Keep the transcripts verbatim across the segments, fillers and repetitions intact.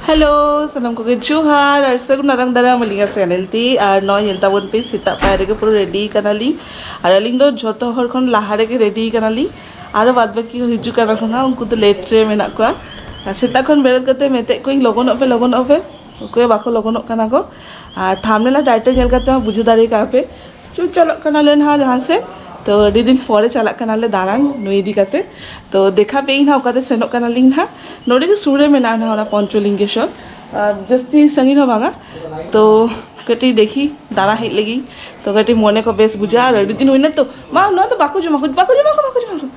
Hello, ᱥᱟᱱᱟᱢ ᱠᱚᱜᱮ ᱡᱚᱦᱟᱨ ᱟᱨ ᱥᱟᱹᱜᱩᱱ ᱟᱛᱟᱝ ᱫᱟᱨᱟᱢ ᱟᱹᱞᱤᱧᱟᱜ ᱪᱮᱱᱮᱞ ᱛᱮ᱾ ᱟᱨ ᱱᱚᱜᱼᱚᱭ ᱧᱮᱞ ᱛᱟᱵᱚᱱ ᱯᱮ, ᱥᱮᱛᱟᱜ ᱯᱟᱭᱟᱨ ᱨᱮᱜᱮ ᱯᱩᱨᱟᱹ ᱨᱮᱰᱤ ᱠᱟᱱᱟᱞᱤᱧ᱾ ᱟᱨ ᱟᱹᱞᱤᱧ ᱫᱚ ᱡᱷᱚᱛᱚ ᱦᱚᱲ ᱠᱷᱚᱱ ᱞᱟᱦᱟ ᱨᱮᱜᱮ ᱨᱮᱰᱤ ᱠᱟᱱᱟᱞᱤᱧ᱾ ᱟᱨᱚ ᱵᱟᱫ ᱵᱟᱹᱠᱤ ᱠᱚ ᱦᱤᱡᱩᱜ ᱠᱟᱱᱟ ᱠᱚ ᱦᱟᱸᱜ, ᱩᱱᱠᱩ ᱫᱚ ᱞᱮᱴ ᱨᱮ ᱢᱮᱱᱟᱜ ᱠᱚᱣᱟ᱾ ᱟᱨ ᱥᱮᱛᱟᱜ ᱠᱷᱚᱱ ᱵᱮᱨᱮᱫ ᱠᱟᱛᱮ ᱢᱮᱛᱮᱫ ᱠᱚᱣᱟᱧ, "ᱞᱚᱜᱚᱱᱚᱜ ᱯᱮ, ᱞᱚᱜᱚᱱᱚᱜ ᱯᱮ", ᱚᱠᱚᱭ ᱵᱟᱠᱚ ᱞᱚᱜᱚᱱᱚᱜ ᱠᱟᱱᱟ ᱠᱚ᱾ ᱟᱨ ᱛᱷᱟᱢᱵᱱᱮᱞ ᱟᱨ ᱴᱟᱭᱴᱮᱞ ᱧᱮᱞ ᱠᱟᱛᱮ ᱦᱚᱸ ᱵᱩᱡᱷᱟᱹᱣ ᱫᱟᱲᱮ ᱠᱟᱜᱼᱟ ᱯᱮ, ᱪᱚ ᱪᱟᱞᱟᱜ ᱠᱟᱱᱟᱞᱮ ᱱᱟᱦᱟᱜ ᱡᱟᱦᱟᱸ ᱥᱮᱫ᱾ ᱛᱚ ᱟᱹᱰᱤ ᱫᱤᱱ ᱯᱚᱨᱮ ᱪᱟᱞᱟᱜ ᱠᱟᱱᱟᱞᱮ ᱫᱟᱬᱟᱱ ᱱᱩᱭ ᱤᱫᱤ ᱠᱟᱛᱮ᱾ ᱛᱚ ᱫᱮᱠᱷᱟ ᱯᱮᱭᱟᱹᱧ ᱱᱟᱦᱟᱜ ᱚᱠᱟᱛᱮ ᱥᱮᱱᱚᱜ ᱠᱟᱱᱟᱞᱤᱧ ᱱᱟᱦᱟᱜ᱾ ᱱᱚᱰᱮ ᱜᱮ ᱥᱩᱨ ᱨᱮ ᱢᱮᱱᱟᱜᱼᱟ ᱱᱟᱦᱟᱜ ᱚᱱᱟ ᱯᱚᱧᱪᱚᱞᱤᱝᱜᱮᱥᱚᱨ, ᱟᱨ ᱡᱟᱹᱥᱛᱤ ᱥᱟᱺᱜᱤᱧ ᱦᱚᱸ ᱵᱟᱝᱟ᱾ ᱛᱚ ᱠᱟᱹᱴᱤᱡ ᱫᱮᱠᱷᱤ, ᱫᱟᱬᱟ ᱦᱮᱡ ᱞᱮᱜᱤᱧ᱾ ᱛᱚ ᱠᱟᱹᱴᱤᱡ ᱢᱚᱱᱮ ᱠᱚ ᱵᱮᱥ ᱵᱩᱡᱷᱟᱹᱜᱼᱟ᱾ ᱟᱨ ᱟᱹᱰᱤ ᱫᱤᱱ ᱦᱩᱭᱱᱟ ᱛᱚ, ᱢᱟ ᱱᱚᱣᱟ ᱫᱚ ᱵᱟᱠᱚ ᱡᱚᱢᱟ ᱠᱚ, ᱵᱟᱠᱚ ᱡᱚᱢᱟ ᱠᱚ, ᱵᱟᱠᱚ ᱡᱚᱢᱟ ᱠᱚ᱾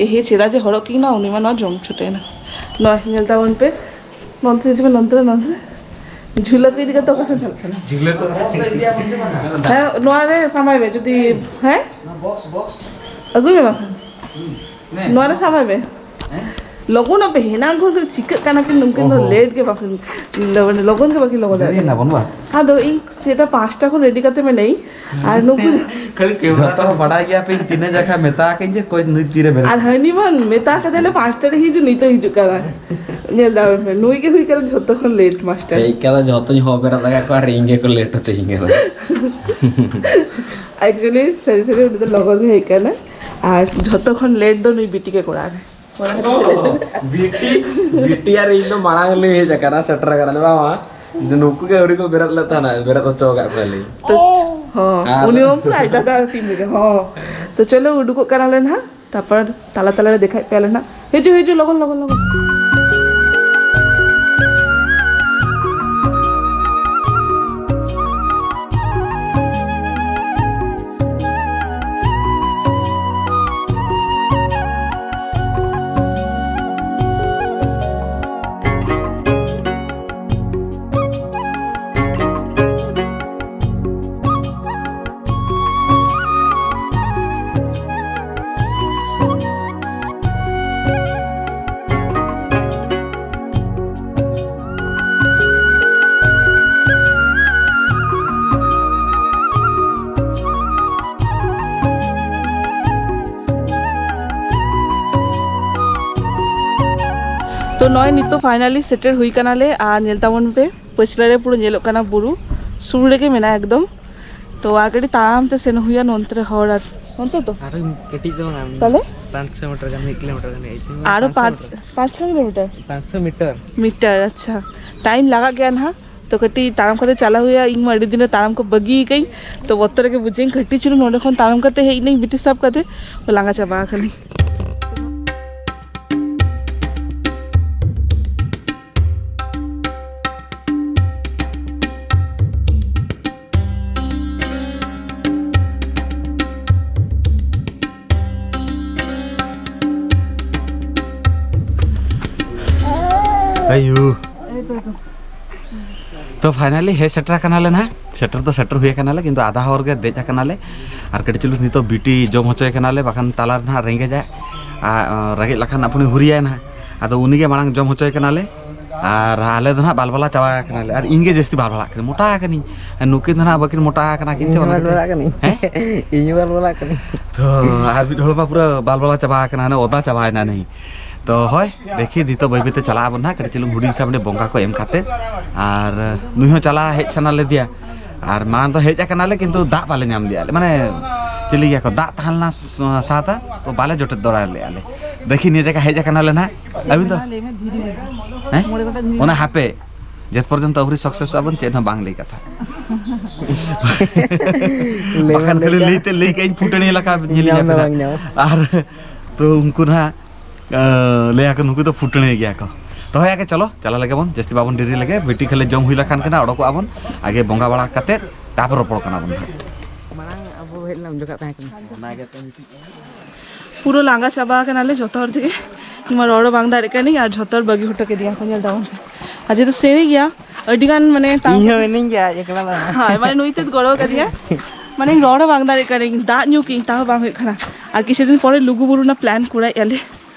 ᱮᱦᱮ, ᱪᱮᱫᱟᱜ ᱡᱮ ᱦᱚᱲᱚᱜ ᱠᱤᱱ ᱢᱟ, ᱩᱱᱤ ᱢᱟ ᱱᱚᱣᱟ ᱡᱚᱢ ᱪᱷᱩᱴᱟᱹᱣᱮᱱᱟ᱾ ᱱᱚᱣᱟ ᱧᱮᱞ ᱛᱟᱵᱚᱱ ᱯᱮ, ᱱᱚᱱᱛᱮ ᱦᱤᱡᱩᱜ ᱢᱮ, ᱱᱚᱱᱛᱮ ᱨᱮ, ᱱᱚᱱᱛᱮ ᱨᱮ᱾ ᱡᱷᱩᱞᱟᱹ ᱠᱚ ᱤᱫᱤ ᱠᱟᱛᱮ ᱚᱠᱟ ᱥᱮᱫ ᱪᱟᱞᱟᱜ ᱠᱟᱱᱟ? ᱡᱷᱩᱞᱟᱹ ᱠᱚ ᱦᱮᱸ, ᱱᱚᱣᱟ ᱨᱮ ᱥᱟᱢᱟᱭ ᱢᱮ ᱡᱩᱫᱤ, ᱦᱮᱸ? Box, box. ᱟᱹᱜᱩᱭ ᱢᱮ ᱵᱟᱠᱷᱟᱱ᱾ ᱦᱩᱸ᱾ ᱱᱚᱣᱟ ᱨᱮ ᱥᱟᱢᱟᱭ ᱢᱮ᱾ ᱦᱮᱸ? ᱞᱚᱜᱚᱱᱚᱜ ᱯᱮ, ᱦᱮᱱᱟᱝ ᱠᱷᱚᱱ ᱠᱚ ᱪᱤᱠᱟᱹᱜ ᱠᱟᱱᱟ ᱠᱤᱱ ᱱᱩᱠᱤᱱ ᱫᱚ, ᱚᱦᱚ᱾ ᱞᱮᱴ ᱜᱮ ᱵᱟᱠᱤᱱ, ᱞᱚ-, ᱞᱚᱜᱚᱱ ᱜᱮ ᱵᱟᱠᱤᱱ ᱞᱚᱜᱚᱱ ᱫᱟᱲᱮᱭᱟᱜ ᱫᱮᱨᱤᱭᱮᱱᱟ ᱠᱟᱱᱟ᱾ ᱵᱚᱱ ᱵᱟ? ᱟᱫᱚ ᱤᱧ ᱥᱮᱛᱟᱜ ᱯᱟᱸᱪᱴᱟ ᱠᱷᱚᱱ ᱨᱮᱰᱤ ᱠᱟᱛᱮ ᱢᱮᱱᱟᱹᱧ, ᱟᱨ ᱱᱩᱠᱩ ᱠᱷᱟᱹᱞᱤ ᱠᱮᱢᱮᱨᱟ ᱡᱷᱚᱛᱚ ᱦᱚᱲ ᱵᱟᱰᱟᱭ ᱜᱮᱭᱟ ᱯᱮ, ᱤᱧ ᱛᱤᱱᱟᱹᱜ ᱡᱟᱠᱷᱟ ᱢᱮᱛᱟ ᱟᱠᱟᱧ ᱡᱮ ᱚᱠᱚᱭ ᱱᱩᱭ ᱛᱤᱨᱮ ᱵᱮᱨᱮᱫ ᱟᱨ ᱦᱟᱹᱱᱤ ᱢᱟ ᱢᱮᱛᱟ ᱠᱟᱫᱮᱭᱟᱞᱮ ᱯᱟᱸᱪᱴᱟ ᱨᱮ ᱦᱤᱡᱩᱜ, ᱱᱤᱛᱚᱜ ᱦᱤᱡᱩᱜ ᱠᱟᱱᱟ᱾ ᱧᱮᱞ ᱫᱟᱢ ᱯᱮ, ᱱᱩᱭ ᱜᱮ ᱦᱩᱭ ᱠᱟᱱᱟ ᱡᱷᱚᱛᱚ ᱠᱷᱚᱱ ᱞᱮᱴ ᱢᱟᱥᱴᱟᱨ᱾ ᱦᱮᱡ ᱠᱟᱛᱮ ᱡᱷᱚᱛᱚᱧ ᱦᱚᱦᱚ ᱵᱮᱨᱮᱫ ᱟᱠᱟᱫ ᱠᱚᱣᱟ ᱟᱨ ᱤᱧ ᱜᱮᱠᱚ ᱞᱮᱴ ᱦᱚᱪᱚᱧ ᱠᱟᱱᱟ᱾ ᱮᱠᱪᱩᱭᱮᱞᱤ ᱥᱟᱹᱨᱤ ᱥᱟᱹᱨᱤ ᱩᱱᱤ ᱫᱚ ᱞᱚᱜᱚᱱ ᱜᱮ ᱦᱮᱡ ᱠᱟᱱᱟ, ᱟᱨ ᱡᱷᱚᱛᱚ ᱠᱷᱚᱱ ᱞᱮᱴ ᱫᱚ ᱱᱩᱭ ᱵᱤᱴᱤ ᱜᱮ ᱠᱚᱲᱟ ᱨᱮ᱾ ᱵᱤᱴᱤ, ᱵᱤᱴᱤ ᱟᱨ ᱤᱧ ᱫᱚ ᱢᱟᱲᱟᱝ ᱞᱤᱧ ᱦᱮᱡ ᱟᱠᱟᱱᱟ, ᱥᱮᱴᱮᱨ ᱟᱠᱟᱱᱟ ᱞᱮ ᱵᱟᱝ? ᱱᱩᱠᱩ ᱜᱮ ᱟᱹᱣᱨᱤ ᱠᱚ ᱵᱮᱨᱮᱫ ᱞᱮ ᱛᱟᱦᱮᱱᱟ, ᱵᱮᱨᱮᱫ ᱦᱚᱪᱚ ᱟᱠᱟᱫ ᱠᱚᱣᱟᱞᱤᱧ᱾ ᱛᱚ, ᱦᱚᱸ, ᱟᱨ ᱩᱱᱤ ᱦᱚᱸ ᱯᱩᱨᱟᱹ ᱟᱡ ᱫᱟᱫᱟ ᱴᱤᱢ ᱨᱮᱜᱮ, ᱦᱚᱸ᱾ ᱛᱚ ᱪᱚᱞᱚ, ᱩᱰᱩᱠᱚᱜ ᱠᱟᱱᱟᱞᱮ ᱱᱟᱦᱟᱜ, ᱛᱟᱨᱯᱚᱨ ᱛᱟᱞᱟ ᱛᱟᱞᱟ ᱨᱮ ᱫᱮᱠᱷᱟᱭᱮᱫ ᱯᱮᱭᱟᱞᱮ ᱱᱟᱦᱟᱜ᱾ ᱦᱤᱡᱩᱜ, ᱦᱤᱡᱩᱜ, ᱞᱚᱜᱚᱱ, ᱞᱚᱜᱚᱱ, ᱞᱚᱜᱚᱱ᱾ ᱱᱚᱜᱼᱚᱭ ᱱᱤᱛᱚᱜ finally ᱥᱮᱴᱮᱨ ᱦᱩᱭ ᱠᱟᱱᱟᱞᱮ, ᱟᱨ ᱧᱮᱞ ᱛᱟᱵᱚᱱ ᱯᱮ, ᱯᱟᱹᱪᱷᱞᱟᱹ ᱨᱮ ᱯᱩᱨᱟᱹ ᱧᱮᱞᱚᱜ ᱠᱟᱱᱟ ᱵᱩᱨᱩ, ᱥᱩᱨ ᱨᱮᱜᱮ ᱢᱮᱱᱟᱜᱼᱟ ᱮᱠᱫᱚᱢ᱾ ᱛᱚ ᱟᱨ ᱠᱟᱹᱴᱤᱡ ᱛᱟᱲᱟᱢ ᱛᱮ ᱥᱮᱱ ᱦᱩᱭᱩᱜᱼᱟ ᱱᱚᱱᱛᱮ ᱨᱮ ᱦᱚᱲ, ᱟᱨ ᱱᱚᱱᱛᱮ ᱛᱚ ᱟᱨ ᱠᱟᱹᱴᱤᱡ ᱫᱚ ᱵᱟᱝ, ᱛᱟᱦᱞᱮ? ᱯᱟᱸᱪᱥᱚ ᱢᱤᱴᱟᱨ ᱜᱟᱱ, ᱢᱤᱫ ᱠᱤᱞᱳᱢᱤᱴᱟᱨ ᱜᱟᱱ ᱦᱩᱭᱩᱜᱼᱟ, ᱤᱧ ᱢᱟ ᱟᱨᱚ ᱯᱟᱸᱪᱥᱚ ᱯᱟᱸᱪ, ᱢᱤᱴᱟᱨ᱾ ᱯᱟᱸᱪ ᱪᱷᱚ ᱠᱤᱞᱳᱢᱤᱴᱟᱨ? ᱯᱟᱸᱪᱥᱚ ᱢᱤᱴᱟᱨ᱾ ᱢᱤᱴᱟᱨ, ᱟᱪᱪᱷᱟ᱾ ᱴᱟᱭᱤᱢ ᱞᱟᱜᱟᱜ ᱜᱮᱭᱟ ᱱᱟᱦᱟᱜ, ᱛᱚ ᱠᱟᱹᱴᱤᱡ ᱛᱟᱲᱟᱢ ᱠᱟᱛᱮ ᱪᱟᱞᱟᱜ ᱦᱩᱭᱩᱜᱼᱟ᱾ ᱤᱧ ᱢᱟ ᱟᱹᱰᱤ ᱫᱤᱱ ᱨᱮ ᱛᱟᱲᱟᱢ ᱠᱚ ᱵᱟᱹᱜᱤ ᱟᱠᱟᱫᱟᱹᱧ, ᱛᱚ ᱵᱚᱛᱚᱨ ᱜᱮ ᱵᱩᱡᱷᱟᱹᱧ᱾ ᱠᱟᱹᱴᱤᱡ ᱪᱩᱞᱩᱝ ᱱᱚᱸᱰᱮ ᱠᱷᱚᱱ ᱛᱟᱲᱟᱢ ᱠᱟᱛᱮ ᱦᱮᱡ ᱮᱱᱟᱹᱧ ᱵᱤᱴᱤ ᱥᱟᱵ ᱠᱟᱛᱮ, ᱞᱟᱸᱜᱟ ᱪᱟᱵᱟ ᱟᱠᱟᱱᱟᱹᱧ᱾ ᱟᱭᱩ᱾ ᱛᱚ finally ᱦᱮᱡ ᱥᱮᱴᱮᱨ ᱟᱠᱟᱱᱟᱞᱮ ᱱᱟᱦᱟᱜ᱾ ᱥᱮᱴᱮᱨ ᱫᱚ ᱥᱮᱴᱮᱨ ᱦᱩᱭ ᱟᱠᱟᱱᱟᱞᱮ, ᱠᱤᱱᱛᱩ ᱟᱫᱷᱟ ᱦᱚᱨ ᱜᱮ ᱫᱮᱡ ᱟᱠᱟᱱᱟᱞᱮ᱾ ᱟᱨ ᱠᱟᱹᱴᱤᱡ ᱪᱩᱞᱩᱝ ᱱᱤᱛᱚᱜ ᱵᱤᱴᱤ ᱡᱚᱢ ᱦᱚᱪᱚᱭ ᱠᱟᱱᱟᱞᱮ, ᱵᱟᱠᱷᱟᱱ ᱛᱟᱞᱟ ᱨᱮ ᱱᱟᱦᱟᱜ ᱨᱮᱸᱜᱮᱡᱟᱭ, ᱟᱨ ᱨᱮᱸᱜᱮᱡ ᱞᱮᱠᱷᱟᱱ ᱟᱯᱷᱩᱱᱤ ᱦᱩᱨᱤᱭᱟᱭ ᱱᱟᱦᱟᱜ᱾ ᱟᱫᱚ ᱩᱱᱤ ᱜᱮ ᱢᱟᱲᱟᱝ ᱡᱚᱢ ᱦᱚᱪᱚᱭ ᱠᱟᱱᱟᱞᱮ᱾ ᱟᱨ ᱟᱞᱮ ᱫᱚ ᱱᱟᱦᱟᱜ ᱵᱟᱞᱵᱟᱞᱟ ᱪᱟᱵᱟ ᱟᱠᱟᱱᱟᱞᱮ, ᱟᱨ ᱤᱧ ᱜᱮ ᱡᱟᱹᱥᱛᱤ ᱵᱟᱞᱵᱟᱞᱟᱜ ᱠᱟᱹᱱᱟᱹᱧ, ᱢᱚᱴᱟ ᱟᱠᱟᱱᱟᱹᱧ᱾ ᱟᱨ ᱱᱩᱠᱤᱱ ᱫᱚ ᱱᱟᱦᱟᱜ ᱵᱟᱹᱠᱤᱱ ᱢᱚᱴᱟ ᱟᱠᱟᱱᱟ, ᱠᱤᱱ ᱤᱧ ᱪᱮᱫ ᱦᱚᱸ ᱚᱱᱟ ᱵᱟᱞᱵᱟᱞᱟᱜ ᱠᱷᱟᱹᱛᱤᱨ ᱠᱟᱹᱱᱟᱹᱧ᱾ ᱦᱮᱸ? ᱤᱧ ᱦᱚᱸ ᱵᱟᱞᱵᱟᱞᱟᱜ ᱠᱟᱹᱱᱟᱹᱧ᱾ ᱛᱚ ᱟᱨ ᱢᱤᱫ ᱦᱚᱲ ᱢᱟ ᱯᱩᱨᱟᱹ ᱵᱟᱞᱵᱟᱞᱟ ᱪᱟᱵᱟ ᱟᱠᱟᱱᱟ, ᱦᱟᱱᱮ ᱚᱫᱟ ᱪᱟᱵᱟᱭᱮᱱᱟ ᱱᱟᱹᱦᱤ᱾ ᱛᱚ ᱦᱳᱭ, ᱫᱮᱠᱷᱤ ᱱᱤᱛᱚᱜ ᱵᱟᱹᱭ ᱵᱟᱹᱭ ᱛᱮ ᱪᱟᱞᱟᱜ ᱟᱵᱚᱱ ᱱᱟᱦᱟᱜ, ᱠᱟᱹᱴᱤᱡ ᱪᱩᱞᱩᱝ ᱦᱩᱰᱤᱧ ᱥᱟᱢᱱᱮ ᱵᱚᱸᱜᱟ ᱠᱚ ᱮᱢ ᱠᱟᱛᱮ᱾ ᱟᱨ ᱱᱩᱭ ᱦᱚᱸ ᱪᱟᱞᱟᱣ ᱦᱮᱡ ᱥᱟᱱᱟ ᱞᱮᱫᱮᱭᱟ, ᱟᱨ ᱢᱟᱲᱟᱝ ᱫᱚ ᱦᱮᱡ ᱟᱠᱟᱱᱟᱞᱮ, ᱠᱤᱱᱛᱩ ᱫᱟᱜ ᱵᱟᱞᱮ ᱧᱟᱢ ᱞᱮᱫᱼᱟ ᱞᱮ, ᱢᱟᱱᱮ ᱪᱮᱫ ᱞᱤᱧ ᱞᱟᱹᱭᱟ ᱠᱚ, ᱫᱟᱜ ᱛᱟᱦᱮᱸ ᱞᱮᱱᱟ ᱥ-, ᱥᱟᱶᱛᱟ, ᱛᱚ ᱵᱟᱞᱮ ᱡᱚᱴᱮᱫ ᱫᱚᱨᱭᱟ ᱞᱮᱫᱼᱟ ᱞᱮ᱾ ᱫᱮᱠᱷᱤ ᱱᱤᱭᱟᱹ ᱡᱟᱭᱜᱟ ᱦᱮᱡ ᱟᱠᱟᱱᱟᱞᱮ ᱱᱟᱦᱟᱜ᱾ ᱟᱹᱵᱤᱱ ᱫᱚ? ᱦᱮᱸ? ᱚᱱᱟ ᱦᱟᱯᱮ, ᱡᱮᱛ ᱯᱚᱨᱡᱚᱱᱛᱚ ᱟᱹᱣᱨᱤ ᱥᱟᱠᱥᱮᱥᱚᱜ ᱟᱵᱚᱱ, ᱪᱮᱫ ᱦᱚᱸ ᱵᱟᱝ ᱞᱟᱹᱭ ᱠᱟᱛᱷᱟ᱾ ᱞᱟᱹᱭ ᱵᱟᱠᱷᱟᱱ ᱢᱟ ᱠᱷᱟᱹᱞᱤ ᱞᱟᱹᱭ ᱞᱟᱹᱭ ᱠᱟᱜ᱾ ᱛᱮ, ᱞᱟᱹᱭ ᱠᱟᱜ ᱤᱧ, ᱯᱷᱩᱴᱟᱹᱱᱤ ᱞᱮᱠᱟ ᱧᱮᱞᱤᱧ ᱧᱟᱢ ᱫᱚ ᱟᱯᱮ ᱵᱟᱝ ᱱᱟᱦᱟᱜ᱾ ᱧᱟᱢ᱾ ᱟᱨ ᱛᱚ ᱩᱱᱠᱩ ᱱᱟᱦᱟᱜ, ᱟᱸ, ᱞᱟᱹᱭ ᱟᱠᱚ ᱱᱩᱠᱩ ᱫᱚ ᱯᱷᱩᱴᱟᱹᱱᱤ ᱜᱮᱭᱟ ᱠᱚ᱾ ᱛᱚ ᱦᱳᱭ, ᱟᱜᱮ ᱪᱚᱞᱚ, ᱪᱟᱞᱟᱜ ᱞᱮᱜᱮ ᱵᱚᱱ, ᱡᱟᱹᱥᱛᱤ ᱵᱟᱵᱚᱱ ᱰᱮᱨᱤ ᱞᱮᱜᱮ, ᱵᱤᱴᱤ ᱠᱷᱟᱹᱞᱤ ᱡᱚᱢ ᱦᱩᱭ ᱞᱮᱠᱷᱟᱱ ᱜᱮ ᱱᱟᱦᱟᱜ ᱚᱰᱚᱠᱚᱜ ᱟᱵᱚᱱ᱾ ᱟᱜᱮ ᱵᱚᱸᱜᱟ ᱵᱟᱲᱟ ᱠᱟᱛᱮ ᱛᱟᱯᱚᱨ ᱨᱚᱯᱚᱲ ᱠᱟᱱᱟ ᱵᱚᱱ ᱱᱟᱦᱟᱜ᱾ ᱢᱟᱲᱟᱝ ᱟᱵᱚ ᱦᱮᱡ ᱞᱮᱱᱟ ᱩᱱ ᱡᱚᱠᱷᱟᱜ ᱛᱟᱦᱮᱸ ᱠᱟᱱᱟ᱾ ᱚᱱᱟ ᱜᱮ ᱛᱚ ᱢᱤᱫᱴᱤᱡ᱾ ᱯᱩᱨᱟᱹ ᱞᱟᱸᱜᱟ ᱪᱟᱵᱟ ᱟᱠᱟᱱᱟᱞᱮ ᱡᱷᱚᱛᱚ ᱦᱚᱲ ᱛᱮᱜᱮ᱾ ᱤᱧ ᱢᱟ ᱨᱚᱲ ᱦᱚᱸ ᱵᱟᱝ ᱫᱟᱲᱮᱭᱟᱜ ᱠᱟᱹᱱᱟᱹᱧ ᱟᱨ ᱡᱷᱚᱛᱚ ᱦᱚᱲ ᱵᱟᱹᱜᱤ ᱦᱚᱴᱚ ᱠᱮᱫᱮᱭᱟ ᱠᱚ, ᱧᱮᱞ ᱛᱟᱵᱚᱱ ᱯᱮ᱾ ᱟᱨ ᱡᱮᱦᱮᱛᱩ ᱥᱤᱲᱤ ᱜᱮᱭᱟ, ᱟᱹᱰᱤ ᱜᱟᱱ ᱢᱟᱱᱮ ᱛᱟᱲᱟᱢ ᱤᱧ ᱦᱚᱸ ᱠᱟᱛᱮ ᱢᱤᱱᱟᱹᱧ ᱜᱮᱭᱟ ᱮᱠᱞᱟ ᱫᱚ᱾ ᱦᱳᱭ, ᱢᱟᱱᱮ ᱱᱩᱭ ᱛᱮᱫ ᱜᱚᱲᱚ ᱠᱟᱫᱤᱧᱟ᱾ ᱢᱟᱱᱮ ᱤᱧ ᱨᱚᱲ ᱦᱚᱸ ᱵᱟᱝ ᱫᱟᱲᱮᱭᱟᱜ ᱠᱟᱹᱱᱟᱹᱧ, ᱫᱟᱜ ᱧᱩ ᱠᱤ ᱛᱟᱣ ᱦᱚᱸ ᱵᱟᱝ ᱦᱩᱭᱩᱜ ᱠᱟᱱᱟ᱾ ᱟᱨ ᱠᱤᱪᱷᱩ ᱫᱤᱱ ᱯᱚᱨᱮ ᱞᱩᱜᱩ ᱵᱩᱨᱩ ᱨᱮᱱᱟᱜ ᱯᱞᱮᱱ ᱠᱚᱨᱟᱣᱮᱫᱼᱟ ᱞᱮ᱾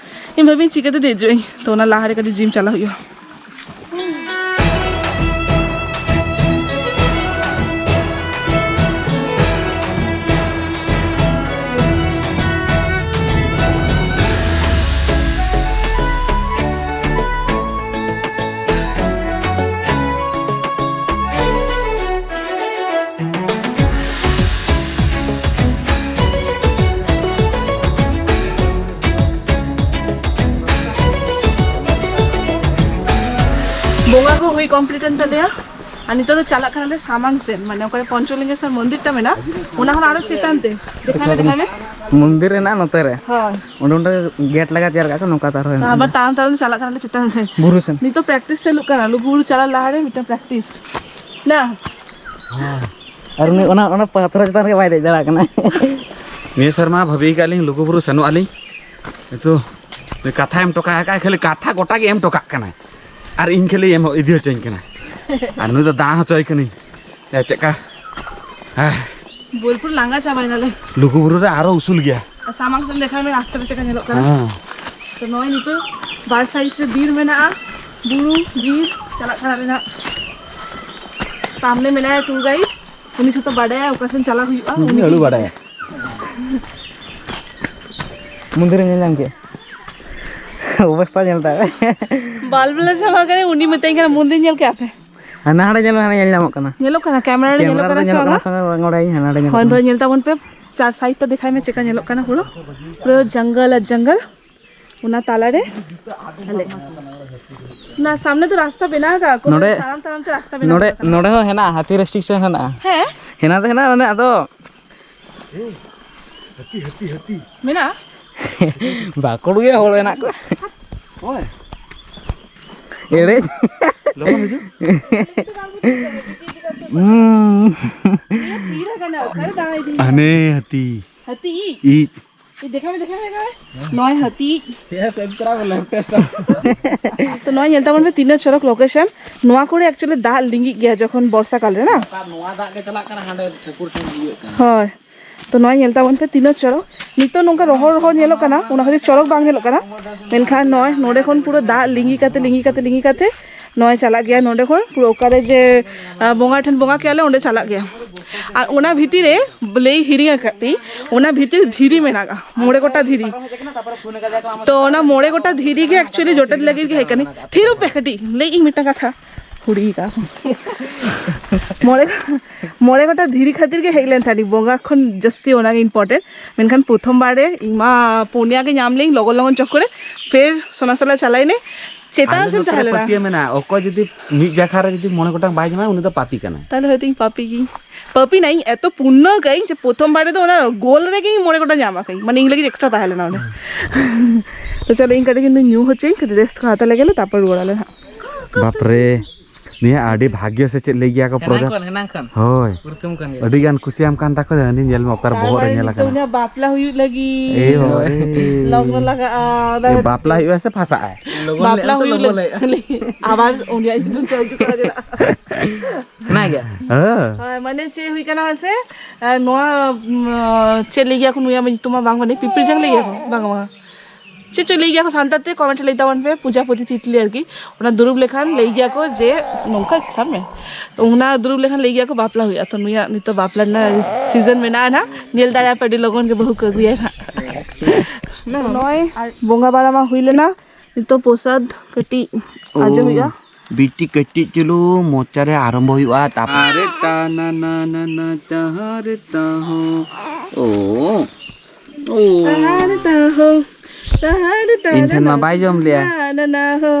ᱤᱧ ᱵᱷᱟᱵᱤᱧ ᱪᱤᱠᱟᱹᱛᱮ ᱫᱮᱡᱚᱜ ᱟᱹᱧ, ᱛᱚ ᱚᱱᱟ ᱞᱟᱦᱟ ᱨᱮ ᱠᱟᱹᱴᱤᱡ ᱡᱤᱢ ᱪᱟᱞᱟᱜ ᱦᱩᱭᱩᱜᱼᱟ᱾ ᱵᱚᱸᱜᱟ ᱠᱚ ᱦᱩᱭ ᱠᱚᱢᱯᱞᱤᱴ ᱮᱱ ᱛᱟᱞᱮᱭᱟ᱾ ᱟᱨ ᱱᱤᱛᱚᱜ ᱫᱚ ᱪᱟᱞᱟᱜ ᱠᱟᱱᱟᱞᱮ ᱥᱟᱢᱟᱝ ᱥᱮᱫ, ᱢᱟᱱᱮ ᱚᱠᱟᱨᱮ ᱯᱚᱧᱪᱚᱞᱤᱝᱜᱮᱥᱚᱨ ᱢᱚᱱᱫᱤᱨ ᱴᱟ ᱢᱮᱱᱟᱜᱼᱟ, ᱚᱱᱟ ᱠᱷᱚᱱ ᱟᱨᱚ ᱪᱮᱛᱟᱱ ᱛᱮ᱾ ᱫᱮᱠᱷᱟᱭ ᱢᱮ, ᱫᱮᱠᱷᱟᱭ ᱢᱮ᱾ ᱢᱚᱱᱫᱤᱨ ᱦᱮᱱᱟᱜᱼᱟ ᱱᱚᱛᱮ ᱨᱮ᱾ ᱦᱳᱭ᱾ ᱚᱸᱰᱮ, ᱚᱸᱰᱮ ᱜᱮᱴ ᱞᱮᱠᱟ ᱛᱮᱭᱟᱨ ᱠᱟᱜ ᱠᱚ, ᱱᱚᱝᱠᱟ ᱛᱮ ᱟᱨᱦᱚᱸ ᱦᱮᱱᱟᱜᱼᱟ᱾ ᱟᱵᱟᱨ ᱛᱟᱲᱟᱢ ᱛᱟᱲᱟᱢ ᱪᱟᱞᱟᱜ ᱠᱟᱱᱟᱞᱮ ᱪᱮᱛᱟᱱ ᱥᱮᱫ᱾ ᱵᱩᱨᱩ ᱥᱮᱱ᱾ ᱱᱤᱛᱚᱜ ᱯᱨᱮᱠᱴᱤᱥ ᱪᱟᱹᱞᱩᱜ ᱠᱟᱱᱟ, ᱞᱩᱜᱩᱵᱩᱨᱩ ᱪᱟᱞᱟᱜ ᱞᱟᱦᱟᱨᱮ ᱢᱤᱫᱴᱟᱝ ᱯᱨᱮᱠᱴᱤᱥ᱾ ᱱᱟ? ᱟᱨ ᱩᱱᱤ ᱚᱱᱟ, ᱚᱱᱟ ᱯᱟᱛᱷᱨᱚ ᱪᱮᱛᱟᱱ ᱨᱮᱜᱮ ᱵᱟᱭ ᱫᱮᱡ ᱫᱟᱲᱮᱭᱟᱜ ᱠᱟᱱᱟ᱾ ᱱᱤᱭᱟᱹ ᱥᱮᱨᱢᱟ ᱵᱷᱟᱹᱵᱤ ᱟᱠᱟᱫ ᱞᱤᱧ ᱞᱩᱜᱩᱵᱩᱨᱩ ᱥᱮᱱᱚᱜ ᱟᱹᱞᱤᱧ᱾ ᱱᱤᱛᱚᱜ ᱠᱟᱛᱷᱟ ᱮᱢ ᱴᱚᱠᱟ ᱟᱠᱟᱫ, ᱠᱷᱟᱹᱞᱤ ᱠᱟᱛᱷᱟ ᱜᱚᱴᱟ ᱜᱮ ᱮᱢ ᱴᱚᱠᱟᱜ ᱠᱟᱱᱟᱭ᱾ ᱟᱨ ᱤᱧ ᱠᱷᱟᱹᱞᱤ ᱮᱢ ᱤᱫᱤ ᱦᱚᱪᱚᱧ ᱠᱟᱱᱟ᱾ ᱟᱨ ᱱᱩᱭ ᱫᱚ ᱫᱟᱬᱟ ᱦᱚᱪᱚᱭ ᱠᱟᱹᱱᱟᱹᱧ᱾ ᱮ, ᱪᱮᱫᱠᱟ? ᱦᱮᱸ᱾ ᱵᱳᱞᱯᱩᱨ ᱞᱟᱸᱜᱟ ᱪᱟᱵᱟᱭᱱᱟᱞᱮ᱾ ᱞᱩᱜᱩᱵᱩᱨᱩ ᱨᱮ ᱟᱨᱚ ᱩᱥᱩᱞ ᱜᱮᱭᱟ᱾ ᱟᱨ ᱥᱟᱢᱟᱝ ᱥᱮᱫ ᱫᱮᱠᱷᱟᱭ ᱢᱮ, ᱨᱟᱥᱛᱟ ᱨᱮ ᱪᱮᱫᱠᱟ ᱧᱮᱞᱚᱜ ᱠᱟᱱᱟ᱾ ᱦᱮᱸ᱾ ᱛᱚ ᱱᱚᱜᱼᱚᱭ ᱱᱤᱛᱚᱜ ᱵᱟᱨ ᱥᱟᱭᱤᱰ ᱨᱮ ᱵᱤᱨ ᱢᱮᱱᱟᱜᱼᱟ, ᱵᱩᱨᱩ, ᱵᱤᱨ ᱪᱟᱞᱟᱜ ᱠᱟᱱᱟ ᱞᱮ ᱱᱟᱜ᱾ ᱥᱟᱢᱱᱮ ᱢᱮᱱᱟᱭᱟ ᱴᱩᱨ ᱜᱟᱭᱤᱰ, ᱩᱱᱤ ᱡᱷᱚᱛᱚ ᱵᱟᱰᱟᱭᱟ, ᱚᱠᱟ ᱥᱮᱱ ᱪᱟᱞᱟᱜ ᱦᱩᱭᱩᱜᱼᱟ, ᱩᱱᱤ ᱟᱹᱰᱤ ᱜᱮ ᱵᱟᱰᱟᱭᱟ᱾ ᱢᱚᱱᱫᱤᱨ ᱮᱢ ᱧᱮᱞ ᱧᱟᱢ ᱠᱮᱫ? ᱚᱵᱚᱥᱛᱟ ᱧᱮᱞ ᱛᱟᱭ᱾ ᱵᱟᱞᱵ ᱞᱮ ᱪᱟᱵᱟ ᱠᱟᱱᱟ, ᱩᱱᱤ ᱢᱮᱛᱟᱹᱧ ᱠᱟᱱᱟ, "ᱢᱚᱱᱫᱤᱨ ᱧᱮᱞ ᱠᱮᱫᱼᱟ ᱯᱮ?" ᱦᱟᱱᱟ ᱦᱟᱸᱰᱮ ᱧᱮᱞ ᱢᱮ, ᱦᱟᱱᱮ ᱧᱮᱞ ᱧᱟᱢᱚᱜ ᱠᱟᱱᱟ᱾ ᱧᱮᱞᱚᱜ ᱠᱟᱱᱟ, ᱠᱮᱢᱮᱨᱟ ᱨᱮ ᱠᱮᱢᱮᱨᱟ ᱧᱮᱞᱚᱜ ᱨᱮ ᱠᱟᱱᱟ ᱥᱮ ᱧᱮᱞᱚᱜ ᱵᱟᱝᱟ? ᱠᱟᱱᱟ ᱥᱮ ᱵᱟᱝ? ᱚᱸᱰᱮ ᱦᱟᱱᱟ ᱦᱟᱸᱰᱮ ᱧᱮᱞᱚᱜ ᱦᱳᱭ, ᱠᱟᱱᱟ᱾ ᱫᱚ ᱧᱮᱞ ᱛᱟᱵᱚᱱ ᱯᱮ, ᱪᱟᱨ ᱥᱟᱭᱤᱰ ᱛᱮ ᱫᱮᱠᱷᱟᱭ ᱢᱮ, ᱪᱮᱫᱠᱟ ᱧᱮᱞᱚᱜ ᱠᱟᱱᱟ ᱯᱩᱨᱟᱹ᱾ ᱯᱩᱨᱟᱹ ᱡᱚᱝᱜᱚᱞ ᱟᱨ ᱡᱚᱝᱜᱚᱞ, ᱚᱱᱟ ᱛᱟᱞᱟᱨᱮ ᱟᱞᱮ᱾ ᱚᱱᱟ ᱥᱟᱢᱱᱮ ᱫᱚ ᱨᱟᱥᱛᱟ ᱵᱮᱱᱟᱣ ᱟᱠᱟᱫ ᱠᱚ, ᱱᱚᱰᱮ, ᱛᱟᱲᱟᱢ ᱛᱟᱲᱟᱢ ᱛᱮ ᱨᱟᱥᱛᱟ ᱵᱮᱱᱟᱣ ᱱᱚᱰᱮ, ᱟᱠᱟᱫ ᱠᱚ᱾ ᱱᱚᱰᱮ ᱦᱚᱸ ᱦᱮᱱᱟᱜᱼᱟ, ᱦᱟᱹᱛᱤ ᱨᱮᱥᱴᱨᱤᱠᱥᱚᱱ ᱦᱮᱱᱟᱜᱼᱟ᱾ ᱦᱮᱸ? ᱦᱮᱱᱟᱜ ᱫᱚ ᱦᱮᱱᱟᱜᱼᱟ, ᱢᱟᱱᱮ ᱟᱫᱚ ᱦᱟᱹᱛᱤ, ᱦᱟᱹᱛᱤ, ᱦᱟᱹᱛᱤ᱾ ᱢᱮᱱᱟᱜᱼᱟ? ᱵᱟᱸᱠᱩᱲ ᱜᱮ ᱦᱚᱲ ᱦᱮᱱᱟᱜ ᱠᱚᱣᱟ᱾ ᱳᱭ᱾ ᱮᱲᱮ᱾ ᱞᱚᱜᱚᱱ ᱦᱤᱡᱩᱜ᱾ ᱦᱩᱸ᱾ ᱤᱭᱟᱹ ᱛᱷᱤᱨ ᱟᱠᱟᱱᱟ, ᱚᱠᱟᱨᱮ ᱫᱟᱬᱟ ᱤᱫᱤᱭᱮᱫᱟ? ᱦᱟᱱᱮ ᱦᱟᱹᱛᱤ᱾ ᱦᱟᱹᱛᱤ ᱤᱡ? ᱤᱡ᱾ ᱮ, ᱫᱮᱠᱷᱟᱣ ᱢᱮ, ᱫᱮᱠᱷᱟᱣ ᱢᱮ, ᱫᱮᱠᱷᱟᱣ ᱢᱮ᱾ ᱱᱚᱜᱼᱚᱭ ᱦᱟᱹᱛᱤ ᱤᱡ᱾ ᱛᱚ ᱱᱚᱜᱼᱚᱭ ᱧᱮᱞ ᱛᱟᱵᱚᱱ ᱯᱮ ᱛᱤᱱᱟᱹᱜ ᱪᱚᱨᱚᱠ ᱞᱳᱠᱮᱥᱚᱱ᱾ ᱱᱚᱣᱟ ᱠᱚᱨᱮ actually ᱫᱟᱜ ᱞᱤᱸᱜᱤᱜ ᱜᱮᱭᱟ ᱡᱚᱠᱷᱚᱱ ᱵᱚᱨᱥᱟ ᱠᱟᱞ ᱨᱮ, ᱱᱟ? ᱱᱚᱣᱟ ᱫᱟᱜ ᱜᱮ ᱪᱟᱞᱟᱜ ᱠᱟᱱᱟ ᱦᱟᱸᱰᱮ ᱴᱷᱟᱹᱠᱩᱨ ᱴᱷᱮᱱ ᱤᱭᱟᱹᱜ ᱠᱟᱱᱟ᱾ ᱦᱳᱭ᱾ ᱛᱚ ᱱᱚᱣᱟ ᱧᱮᱞ ᱛᱟᱵᱚᱱ ᱯᱮ ᱛᱤᱱᱟᱹᱜ ᱪᱚᱨᱚᱠ᱾ ᱱᱤᱛᱚᱜ ᱱᱚᱝᱠᱟ ᱨᱚᱦᱚᱲ ᱨᱚᱦᱚᱲ ᱧᱮᱞᱚᱜ ᱠᱟᱱᱟ, ᱚᱱᱟ ᱠᱷᱟᱹᱛᱤᱨ ᱪᱚᱨᱚᱠ ᱵᱟᱝ ᱧᱮᱞᱚᱜ ᱠᱟᱱᱟ, ᱢᱮᱱᱠᱷᱟᱱ ᱱᱚᱜᱼᱚᱭ ᱱᱚᱸᱰᱮ ᱠᱷᱚᱱ ᱯᱩᱨᱟᱹ ᱫᱟᱜ ᱞᱤᱸᱜᱤ ᱠᱟᱛᱮ, ᱞᱤᱸᱜᱤ ᱠᱟᱛᱮ, ᱞᱤᱸᱜᱤ ᱠᱟᱛᱮ ᱱᱚᱜᱼᱚᱭ ᱪᱟᱞᱟᱜ ᱜᱮᱭᱟ ᱱᱚᱸᱰᱮ ᱠᱷᱚᱱ ᱯᱩᱨᱟᱹ ᱚᱠᱟᱨᱮ ᱡᱮ, ᱟᱸ, ᱵᱚᱸᱜᱟ ᱴᱷᱮᱱ ᱵᱚᱸᱜᱟ ᱠᱮᱜᱼᱟ ᱞᱮ, ᱚᱸᱰᱮ ᱪᱟᱞᱟᱜ ᱜᱮᱭᱟ᱾ ᱟᱨ ᱚᱱᱟ ᱵᱷᱤᱛᱤᱨ ᱨᱮ ᱞᱟᱹᱭ ᱦᱤᱲᱤᱧ ᱟᱠᱟᱫ ᱛᱤᱧ, ᱚᱱᱟ ᱵᱷᱤᱛᱤᱨ ᱫᱷᱤᱨᱤ ᱢᱮᱱᱟᱜᱼᱟ, ᱢᱚᱬᱮ ᱜᱚᱴᱟ ᱫᱷᱤᱨᱤ᱾ ᱛᱚ ᱚᱱᱟ ᱢᱚᱬᱮ ᱜᱚᱴᱟ ᱫᱷᱤᱨᱤ ᱜᱮ actually ᱡᱚᱴᱮᱫ ᱞᱟᱹᱜᱤᱫ ᱜᱮ ᱦᱮᱡ ᱠᱟᱹᱱᱟᱹᱧ᱾ ᱛᱷᱤᱨᱚᱜ ᱯᱮ ᱠᱟᱹᱴᱤᱡ, ᱞᱟᱹᱭ ᱤᱧ ᱢᱤᱫᱴᱟᱝ ᱠᱟᱛᱷᱟ᱾ ᱦᱩᱲᱤ ᱠᱟ᱾ ᱢᱚᱬᱮ, ᱢᱚᱬᱮ ᱜᱚᱴᱟ ᱫᱷᱤᱨᱤ ᱠᱷᱟᱹᱛᱤᱨ ᱜᱮ ᱦᱮᱡ ᱞᱮᱱ ᱛᱟᱦᱮᱱᱤᱧ, ᱵᱚᱸᱜᱟ ᱠᱷᱚᱱ ᱡᱟᱹᱥᱛᱤ ᱚᱱᱟᱜᱮ important᱾ ᱢᱮᱱᱠᱷᱟᱱ ᱯᱨᱚᱛᱷᱚᱢ ᱵᱟᱨ ᱨᱮ ᱤᱧ ᱢᱟ ᱯᱩᱱᱭᱟ ᱜᱮ ᱧᱟᱢ ᱞᱮᱭᱟᱹᱧ ᱞᱚᱜᱚᱱ ᱞᱚᱜᱚᱱ ᱪᱚᱠᱠᱚᱨ ᱨᱮ, ᱯᱷᱮᱨ ᱥᱚᱱᱟᱥᱟᱞᱟ ᱪᱟᱞᱟᱭᱱᱟᱹᱧ, ᱪᱮᱛᱟᱱ ᱟᱞᱮ ᱥᱮᱫ ᱱᱚᱛᱮ ᱛᱟᱦᱮᱸ ᱨᱮ ᱞᱮᱱᱟ᱾ ᱯᱟᱹᱛᱭᱟᱹ ᱢᱮᱱᱟᱜᱼᱟ, ᱚᱠᱚᱭ ᱡᱩᱫᱤ ᱢᱤᱫ ᱡᱟᱭᱜᱟ ᱨᱮ ᱡᱩᱫᱤ ᱢᱚᱬᱮ ᱜᱚᱴᱟᱝ ᱵᱟᱭ ᱧᱟᱢᱟ, ᱩᱱᱤ ᱫᱚ ᱯᱟᱯᱤ ᱠᱟᱱᱟᱭ᱾ ᱛᱟᱦᱞᱮ ᱦᱚᱭᱛᱳ ᱤᱧ ᱯᱟᱯᱤ ᱜᱤᱧ, ᱯᱟᱯᱤ ᱱᱟᱭ ᱤᱧ᱾ ᱮᱛᱚ ᱯᱩᱱᱱᱚ ᱠᱟᱜ ᱤᱧ ᱡᱮ ᱯᱨᱚᱛᱷᱚᱢ ᱵᱟᱨ ᱨᱮᱫᱚ ᱚᱱᱟ ᱜᱳᱞ ᱨᱮᱜᱮ ᱤᱧ ᱢᱚᱬᱮ ᱜᱚᱴᱟᱝ ᱧᱟᱢ ᱟᱠᱟᱫ ᱤᱧ, ᱢᱟᱱᱮ ᱤᱧ ᱞᱟᱹᱜᱤᱫ ᱮᱠᱥᱴᱨᱟ ᱛᱟᱦᱮᱸ ᱞᱮᱱᱟ ᱚᱸᱰᱮ᱾ ᱛᱚ ᱪᱚᱞᱚ, ᱤᱧ ᱠᱟᱹᱴᱤᱡ ᱧᱩ ᱦᱚᱪᱚᱭ, ᱠᱟᱹᱴᱤᱡ ᱨᱮᱥᱴ ᱠᱚ ᱦᱟᱛᱟᱣ ᱞᱮᱜᱮ ᱞᱮ, ᱛᱟᱨᱯᱚᱨ ᱨᱩᱣᱟᱹᱲ ᱟᱞᱮ ᱦᱟᱸᱜ᱾ ᱵᱟᱯᱨᱮ, ᱱᱤᱭᱟᱹ ᱟᱹᱰᱤ ᱵᱷᱟᱜᱽᱭᱚ ᱥᱮ ᱪᱮᱫ ᱞᱟᱹᱭ ᱜᱮᱭᱟ ᱠᱚ, ᱦᱮᱱᱟᱝ ᱯᱨᱚᱡᱟ-, ᱠᱷᱚᱱ, ᱦᱮᱱᱟᱝ ᱠᱷᱚᱱ᱾ ᱦᱳᱭ᱾ ᱯᱩᱨᱟᱹᱛᱟᱹᱢ ᱠᱟᱱ ᱜᱮᱭᱟ᱾ ᱟᱹᱰᱤ ᱜᱟᱱ ᱠᱩᱥᱤᱭᱟᱢ ᱠᱟᱱ ᱛᱟᱠᱚ, ᱦᱟᱹᱱᱤ ᱧᱮᱞ ᱢᱮ ᱚᱠᱟᱨᱮ ᱛᱟᱨ ᱵᱚᱦᱚᱜ ᱨᱮ ᱢᱟᱱᱮ ᱧᱮᱞ ᱱᱤᱛᱚᱜ ᱟᱠᱟᱱᱟ᱾ ᱩᱱᱤᱭᱟᱜ ᱵᱟᱯᱞᱟ ᱦᱩᱭᱩᱜ ᱞᱟᱹᱜᱤᱫ᱾ ᱮᱭ ᱵᱟᱵᱟ ᱨᱮ᱾ ᱞᱚᱜᱱᱚ ᱞᱟᱜᱟᱜᱼᱟ, ᱮ, ᱵᱟᱯᱞᱟ ᱦᱩᱭᱩᱜᱼᱟ ᱥᱮ ᱯᱷᱟᱥᱟᱜ ᱟᱭ? ᱞᱚᱜᱚᱱ ᱵᱟᱯᱞᱟ ᱞᱟᱹᱜᱤᱫ ᱦᱩᱭᱩᱜ ᱛᱮ ᱞᱟᱹᱜᱤᱫ᱾ ᱟᱵᱟᱨ ᱩᱱᱤᱭᱟᱜ ᱧᱩᱛᱩᱢ ᱛᱮ ᱦᱤᱡᱩᱜ ᱠᱟᱱᱟ ᱪᱮᱫᱟᱜ? ᱦᱮᱸ᱾ ᱦᱳᱭ, ᱢᱟᱱᱮ ᱪᱮᱫ ᱦᱩᱭ ᱠᱟᱱᱟ ᱢᱟᱥᱮ? ᱮ, ᱱᱚᱣᱟ, ᱩᱢ, ᱪᱮᱫ ᱞᱟᱹᱭ ᱜᱮᱭᱟ ᱠᱚ, ᱱᱩᱭᱟᱜ ᱢᱟ ᱧᱩᱛᱩᱢ ᱢᱟ ᱵᱟᱝ ᱵᱟᱰᱟᱭ, ᱯᱤᱯᱤᱲ ᱡᱟᱝ ᱞᱟᱹᱭ ᱜᱮᱭᱟ ᱠᱚ? ᱵᱟᱝ, ᱵᱟᱝ᱾ ᱪᱮᱫ ᱪᱚ ᱞᱟᱹᱭ ᱜᱮᱭᱟ ᱠᱚ ᱥᱟᱱᱛᱟᱲ ᱛᱮ, ᱠᱚᱢᱮᱱᱴ ᱨᱮ ᱞᱟᱹᱭ ᱛᱟᱵᱚᱱ ᱯᱮ, ᱯᱩᱡᱟ ᱯᱚᱛᱤ ᱛᱤᱛᱞᱤ ᱟᱨᱠᱤ᱾ ᱚᱱᱟ ᱫᱩᱨᱩᱵ ᱞᱮᱠᱷᱟᱱ ᱞᱟᱹᱭ ᱜᱮᱭᱟ ᱠᱚ ᱡᱮ ᱱᱚᱝᱠᱟ, ᱥᱟᱵ ᱢᱮ, ᱚᱱᱟ ᱫᱩᱨᱩᱵ ᱞᱮᱠᱷᱟᱱ ᱞᱟᱹᱭ ᱜᱮᱭᱟ ᱠᱚ ᱵᱟᱯᱞᱟ ᱦᱩᱭᱩᱜᱼᱟ᱾ ᱛᱚ ᱱᱩᱭᱟᱜ ᱱᱤᱛᱚᱜ ᱵᱟᱯᱞᱟ ᱨᱮᱱᱟᱜ ᱥᱤᱡᱚᱱ ᱢᱮᱱᱟᱜᱼᱟ ᱱᱟᱦᱟᱜ, ᱧᱮᱞ ᱫᱟᱲᱮᱭᱟᱜᱼᱟ ᱯᱮ, ᱟᱹᱰᱤ ᱞᱚᱜᱚᱱ ᱜᱮ ᱵᱟᱹᱦᱩ ᱠᱚ ᱟᱹᱜᱩᱭᱟ ᱱᱟᱦᱟᱜ᱾ ᱱᱚᱜᱼᱚᱭ ᱵᱚᱸᱜᱟ ᱵᱟᱲᱟ ᱢᱟ ᱦᱩᱭ ᱞᱮᱱᱟ, ᱱᱤᱛᱚᱜ ᱯᱨᱚᱥᱟᱫ ᱠᱟᱹᱴᱤᱡ ᱚ, ᱟᱸᱡᱚᱢ ᱦᱩᱭᱩᱜᱼᱟ᱾ ᱵᱤᱴᱤ ᱠᱟᱹᱴᱤᱡ ᱪᱩᱞᱩ ᱢᱚᱪᱟ ᱨᱮ ᱟᱨᱟᱢᱵᱚ ᱦᱩᱭᱩᱜᱼᱟ, ᱛᱟᱯᱚᱨ ᱟᱨᱮ ᱴᱟ ᱱᱟ ᱱᱟ ᱱᱟ ᱱᱟ ᱪᱟᱦᱟᱨ ᱛᱟ ᱦᱚ᱾ ᱳ, ᱳ᱾ ᱛᱟᱦᱟᱨ ᱛᱟ ᱦᱳ, ᱛᱟᱦᱟᱨ ᱛᱟ ᱤᱧ ᱴᱷᱮᱱ ᱢᱟ ᱱᱟ ᱵᱟᱭ ᱡᱚᱢ ᱞᱮᱭᱟ᱾ ᱱᱟ ᱱᱟ ᱦᱳ,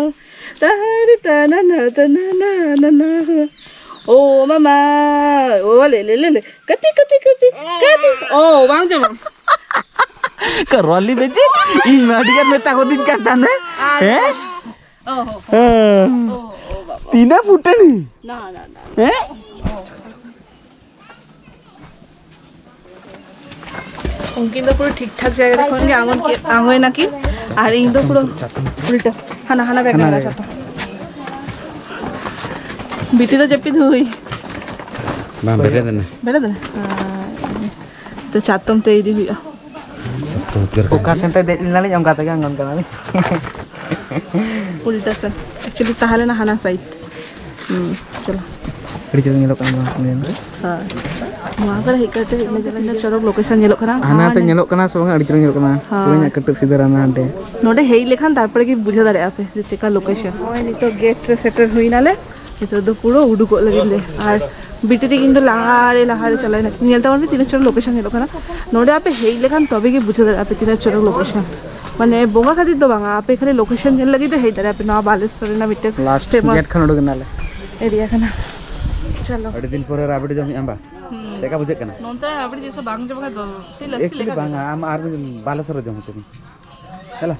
ᱛᱟᱦᱟᱨ ᱛᱟ ᱱᱟ ᱱᱟ ᱛᱟ ᱱᱟ ᱱᱟ ᱱᱟ ᱱᱟ ᱦᱳ᱾ ᱳ ᱢᱟᱢᱟ, ᱳ ᱞᱮ ᱞᱮ ᱞᱮ ᱞᱮ, ᱠᱟᱹᱴᱤᱡ, ᱠᱟᱹᱴᱤᱡ, ᱠᱟᱹᱴᱤᱡ, ᱠᱟᱹᱴᱤᱡ᱾ ᱳ, ᱵᱟᱝ ᱡᱚᱢᱟ᱾ ᱠᱚ ᱨᱚᱞᱤ ᱵᱮᱡᱤ, ᱤᱧ ᱢᱟ ᱟᱹᱰᱤ ᱜᱟᱱ ᱢᱮᱛᱟ ᱠᱚᱫᱤᱧ ᱠᱟᱱ ᱛᱟᱦᱮᱱᱟ᱾ ᱟᱨ ᱦᱮᱸ? ᱳ ᱦᱳ᱾ ᱦᱮᱸ᱾ ᱳ, ᱳ ᱵᱟᱵᱟ᱾ ᱛᱤᱱᱟᱹᱜ ᱯᱷᱩᱴᱟᱹᱱᱤ? ᱱᱟ, ᱱᱟ, ᱱᱟ᱾ ᱦᱮᱸ? ᱩᱱᱠᱤᱱ ᱫᱚ ᱯᱩᱨᱟᱹ ᱴᱷᱤᱠ ᱴᱷᱟᱠ ᱡᱟᱭᱜᱟ ᱨᱮ ᱠᱷᱚᱱ ᱜᱮ ᱟᱬᱜᱚᱱ ᱠᱮᱫ, ᱟᱬᱜᱚᱭᱮᱱᱟ ᱠᱤᱱ, ᱟᱨ ᱤᱧ ᱫᱚ ᱯᱩᱨᱟᱹ ᱩᱞᱴᱟᱹ, ᱦᱟᱱᱟ, ᱦᱟᱱᱟ ᱵᱮᱜᱽ ᱦᱟᱱᱟ ᱢᱮᱱᱟᱜᱼᱟ ᱵᱮᱜᱽ᱾ ᱪᱟᱛᱚᱢ᱾ ᱵᱤᱴᱤ ᱫᱚ ᱡᱟᱹᱯᱤᱫ ᱦᱩᱭ᱾ ᱵᱟᱝ, ᱵᱮᱨᱮᱫ ᱮᱱᱟ᱾ ᱵᱮᱨᱮᱫ ᱮᱱᱟ? ᱟᱨ ᱛᱚ ᱪᱟᱛᱚᱢ ᱛᱮ ᱤᱫᱤ ᱦᱩᱭᱩᱜᱼᱟ᱾ ᱚᱠᱟ ᱥᱮᱱ ᱛᱮ ᱫᱮᱡ ᱞᱮᱱᱟᱞᱤᱧ, ᱚᱱᱠᱟ ᱛᱮᱜᱮ ᱟᱬᱜᱚᱱ ᱠᱟᱱᱟᱞᱤᱧ᱾ ᱩᱞᱴᱟᱹ ᱥᱮᱱ᱾ Actually ᱛᱟᱦᱮᱸ ᱞᱮᱱᱟ ᱦᱟᱱᱟ side᱾ ᱦᱩᱸ, ᱪᱚᱞᱚ᱾ ᱟᱹᱰᱤ ᱪᱮᱦᱨᱟ ᱧᱮᱞᱚᱜ ᱠᱟᱱᱟ ᱱᱚᱣᱟ ᱠᱚ ᱧᱮᱞ ᱨᱮ᱾ ᱦᱳᱭ᱾ ᱱᱚᱣᱟ ᱠᱚᱨᱮ ᱦᱮᱡ ᱠᱟᱛᱮ ᱤᱱᱟᱹ ᱡᱟᱭᱜᱟ ᱛᱤᱱᱟᱹᱜ ᱪᱚᱨᱚᱠ location ᱧᱮᱞᱚᱜ ᱠᱟᱱᱟ᱾ ᱦᱟᱱᱟ ᱦᱟᱱᱛᱮ ᱦᱟᱱᱮ ᱧᱮᱞᱚᱜ ᱠᱟᱱᱟ ᱥᱮ ᱵᱟᱝ? ᱟᱹᱰᱤ ᱪᱮᱦᱨᱟ ᱧᱮᱞᱚᱜ ᱠᱟᱱᱟ᱾ ᱦᱳᱭ᱾ ᱯᱩᱨᱟᱹ ᱤᱧᱟᱹᱜ ᱠᱟᱹᱴᱩᱵ ᱥᱤᱫᱷᱟᱹ ᱨᱟᱱᱟ ᱦᱟᱸᱰᱮ᱾ ᱱᱚᱰᱮ ᱦᱮᱡ ᱞᱮᱠᱷᱟᱱ ᱛᱟᱨᱯᱚᱨᱮ ᱜᱮ ᱵᱩᱡᱷᱟᱹᱣ ᱫᱟᱲᱮᱭᱟᱜᱼᱟ ᱯᱮ ᱡᱮ ᱪᱮᱫᱠᱟ location᱾ ᱱᱚᱜᱼᱚᱭ ᱱᱤᱛᱚᱜ gate ᱨᱮ ᱥᱮᱴᱮᱨ ᱦᱩᱭ ᱱᱟᱞᱮ᱾ ᱱᱤᱛᱚᱜ ᱫᱚ ᱯᱩᱨᱟᱹ ᱩᱰᱩᱠᱚᱜ ᱞᱟᱹᱜᱤᱫ ᱞᱮ᱾ ᱟᱨ ᱵᱤᱴᱤ ᱛᱟᱹᱠᱤᱱ ᱫᱚ ᱞᱟᱦᱟᱨᱮ, ᱞᱟᱦᱟᱨᱮ ᱪᱟᱞᱟᱣ ᱮᱱᱟ᱾ ᱧᱮᱞ ᱛᱟᱵᱚᱱ ᱯᱮ ᱛᱤᱱᱟᱹᱜ ᱪᱚᱨᱚᱠ location ᱧᱮᱞᱚᱜ ᱠᱟᱱᱟ᱾ ᱱᱚᱰᱮ ᱟᱯᱮ ᱦᱮᱡ ᱞᱮᱠᱷᱟᱱ ᱛᱚᱵᱮ ᱜᱮ ᱵᱩᱡᱷᱟᱹᱣ ᱫᱟᱲᱮᱭᱟᱜᱼᱟ ᱯᱮ ᱛᱤᱱᱟᱹᱜ ᱪᱚᱨᱚᱠ location᱾ ᱢᱟᱱᱮ ᱵᱚᱸᱜᱟ ᱠᱷᱟᱹᱛᱤᱨ ᱫᱚ ᱵᱟᱝᱟ, ᱟᱯᱮ ᱠᱷᱟᱹᱞᱤ ᱞᱳᱠᱮᱥᱚᱱ ᱧᱮᱞ ᱞᱟᱹᱜᱤᱫ ᱫᱚ ᱦᱮᱡ ᱫᱟᱲᱮᱭᱟᱜᱼᱟ ᱯᱮ ᱱᱚᱣᱟ ᱵᱟᱞᱮᱥᱚᱨ ᱨᱮᱱᱟᱜ ᱢᱤᱫᱴᱮᱱ ᱞᱟᱥᱴ ᱯᱷᱮᱢᱟᱥ ᱜᱮᱴ ᱠᱷᱚᱱ ᱩᱰᱩᱠ ᱮᱱᱟᱞᱮ᱾ ᱮᱨᱤᱭᱟ ᱠᱟᱱᱟ᱾ ᱪᱚᱞᱚ᱾ ᱟᱹᱰᱤ ᱫᱤᱱ ᱯᱚᱨᱮ ᱨᱟᱵᱲᱤ ᱡᱚᱢᱮᱜᱼᱟ ᱵᱟ? ᱦᱩᱸ᱾ ᱪᱮᱫ ᱞᱮᱠᱟ ᱵᱩᱡᱷᱟᱹᱜ ᱠᱟᱱᱟ? ᱱᱚᱱᱛᱮ ᱨᱟᱵᱲᱤ ᱡᱤᱱᱤᱥ ᱵᱟᱝ ᱡᱚᱢ ᱠᱷᱟᱱ ᱫᱚ ᱥᱮ ᱞᱟᱹᱥᱥᱤ ᱮᱠᱪᱩᱭᱮᱞᱤ ᱞᱮᱠᱟ ᱜᱮ᱾ ᱵᱟᱝᱟ, ᱟᱢ ᱟᱨ ᱢᱤᱫ ᱵᱟᱞᱮᱥᱚᱨ ᱨᱮ ᱡᱚᱢ ᱦᱚᱪᱚ ᱢᱮ᱾ ᱦᱮᱞᱟ᱾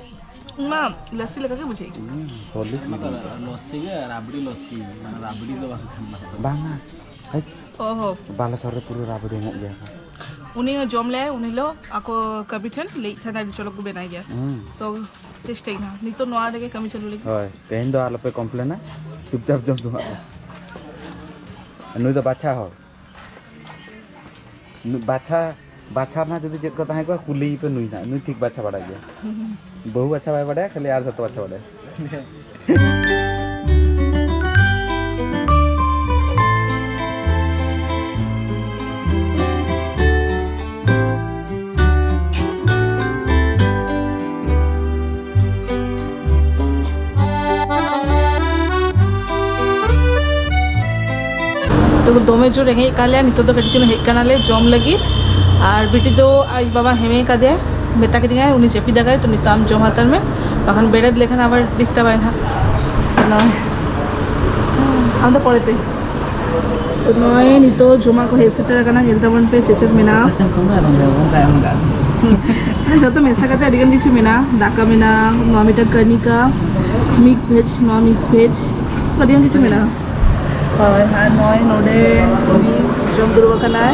ᱚᱱᱟ ᱞᱟᱹᱥᱥᱤ ᱞᱮᱠᱟ ᱜᱮ ᱵᱩᱡᱷᱟᱹᱜ ᱠᱟᱱᱟ᱾ ᱦᱩᱸ, ᱦᱚᱨᱞᱤᱠᱥ ᱚᱱᱟ ᱫᱚ ᱞᱟᱹᱥᱥᱤ ᱜᱮ, ᱨᱟᱵᱲᱤ ᱞᱟᱹᱥᱥᱤ, ᱢᱟᱱᱮ ᱨᱟᱵᱲᱤ ᱫᱚ ᱵᱟᱝ ᱠᱟᱱᱟ᱾ ᱵᱟᱝᱟ᱾ ᱦᱮᱡ᱾ ᱚ ᱦᱚ᱾ ᱵᱟᱞᱮᱥᱚᱨ ᱨᱮ ᱯᱩᱨᱟᱹ ᱨᱟᱵᱲᱤ ᱧᱟᱢᱚᱜ ᱜᱮᱭᱟ ᱠᱚ᱾ ᱩᱱᱤ ᱦᱚᱸ ᱡᱚᱢ ᱞᱮᱭᱟᱭ, ᱩᱱ ᱦᱤᱞᱳᱜ ᱟᱠᱚ ᱠᱟᱹᱢᱤ ᱴᱷᱮᱱ ᱞᱟᱹᱭᱮᱫ ᱛᱟᱦᱮᱱᱟ, ᱟᱹᱰᱤ ᱪᱚᱨᱚᱠ ᱠᱚ ᱵᱮᱱᱟᱭ ᱜᱮᱭᱟ᱾ ᱦᱩᱸ᱾ ᱛᱚ ᱪᱮᱥᱴᱟᱭ ᱱᱟ, ᱱᱤᱛᱚᱜ ᱱᱚᱣᱟ ᱨᱮᱜᱮ ᱠᱟᱹᱢᱤ ᱪᱟᱹᱞᱩ ᱞᱟᱹᱜᱤᱫ᱾ ᱦᱳᱭ, ᱛᱮᱦᱮᱧ ᱫᱚ ᱟᱞᱚᱯᱮ ᱠᱚᱢᱯᱞᱮᱱᱟ, ᱪᱩᱯᱪᱟᱯ ᱡᱚᱢ ᱡᱚᱝᱟᱜ ᱯᱮ᱾ ᱱᱩᱭ ᱫᱚ ᱵᱟᱪᱷᱟ ᱦᱚᱲ᱾ ᱱᱩ-, ᱵᱟᱪᱷᱟ, ᱵᱟᱪᱷᱟ ᱨᱮᱱᱟᱜ ᱡᱩᱫᱤ ᱪᱮᱫ ᱠᱚ ᱛᱟᱦᱮᱸ ᱠᱚᱜᱼᱟ, ᱠᱩᱞᱤᱭᱮᱯᱮ ᱱᱩᱭ ᱱᱟᱜ, ᱱᱩᱭ ᱴᱷᱤᱠ ᱵᱟᱪᱷᱟ ᱵᱟᱲᱟᱭ ᱜᱮᱭᱟ᱾ ᱵᱟᱹᱦᱩ ᱵᱟᱪᱷᱟ ᱵᱟᱭ ᱵᱟᱲᱟᱭᱟ, ᱠᱷᱟᱹᱞᱤ ᱟᱨ ᱡᱷᱚᱛᱚ ᱵᱟᱪᱷᱟ ᱵᱟᱲᱟᱭᱟ᱾ ᱛᱚ ᱫᱚᱢᱮ ᱡᱳᱨ ᱨᱮᱸᱜᱮᱡ ᱠᱟᱜ ᱞᱮᱭᱟ, ᱱᱤᱛᱚᱜ ᱫᱚ ᱠᱟᱹᱴᱤᱡ ᱪᱩᱞᱩᱝ ᱦᱮᱡ ᱠᱟᱱᱟᱞᱮ ᱡᱚᱢ ᱞᱟᱹᱜᱤᱫ᱾ ᱟᱨ ᱵᱤᱴᱤ ᱫᱚ ᱟᱡ ᱵᱟᱵᱟ ᱦᱮᱢᱮ ᱠᱟᱫᱮᱭᱟ, ᱢᱮᱛᱟ ᱠᱮᱫᱤᱧᱟᱭ ᱩᱱᱤ ᱡᱟᱹᱯᱤᱫ ᱟᱠᱟᱫᱟᱭ, ᱛᱚ ᱱᱤᱛᱚᱜ ᱟᱢ ᱡᱚᱢ ᱦᱟᱛᱟᱲ ᱢᱮ, ᱵᱟᱠᱷᱟᱱ ᱵᱮᱨᱮᱫ ᱞᱮᱠᱷᱟᱱ ᱟᱵᱟᱨ ᱰᱤᱥᱴᱟᱵᱟᱭ ᱱᱟᱦᱟᱜ᱾ ᱱᱚᱜᱼᱚᱭ᱾ ᱟᱢ ᱫᱚ ᱯᱚᱨᱮᱛᱮ᱾ ᱛᱚ ᱱᱚᱜᱼᱚᱭ ᱱᱤᱛᱚᱜ ᱡᱚᱢᱟᱜ ᱠᱚ ᱦᱮᱡ ᱥᱮᱴᱮᱨ ᱟᱠᱟᱱᱟ, ᱧᱮᱞ ᱛᱟᱵᱚᱱ ᱯᱮ ᱪᱮᱫ ᱪᱮᱫ ᱢᱮᱱᱟᱜᱼᱟ᱾ ᱦᱮᱸ, ᱡᱚᱛᱚ ᱢᱮᱥᱟ ᱠᱟᱛᱮ ᱟᱹᱰᱤ ᱜᱟᱱ ᱠᱤᱪᱷᱩ ᱢᱮᱱᱟᱜᱼᱟ, ᱫᱟᱠᱟ ᱢᱮᱱᱟᱜᱼᱟ, ᱱᱚᱣᱟ ᱢᱤᱫᱴᱟᱝ ᱠᱟᱹᱱᱤᱠᱟ, ᱢᱤᱠᱥ ᱵᱷᱮᱡᱽ, ᱱᱚᱣᱟ ᱢᱤᱠᱥ ᱵᱷᱮᱡᱽ, ᱟᱹᱰᱤ ᱜᱟᱱ ᱠᱤᱪᱷᱩ ᱢᱮᱱᱟᱜᱼᱟ᱾ ᱦᱳᱭ, ᱟᱨ ᱱᱚᱜᱼᱚᱭ ᱱᱚᱰᱮ ᱩᱱᱤ ᱡᱚᱢ ᱫᱩᱲᱩᱵ ᱟᱠᱟᱱᱟᱭ,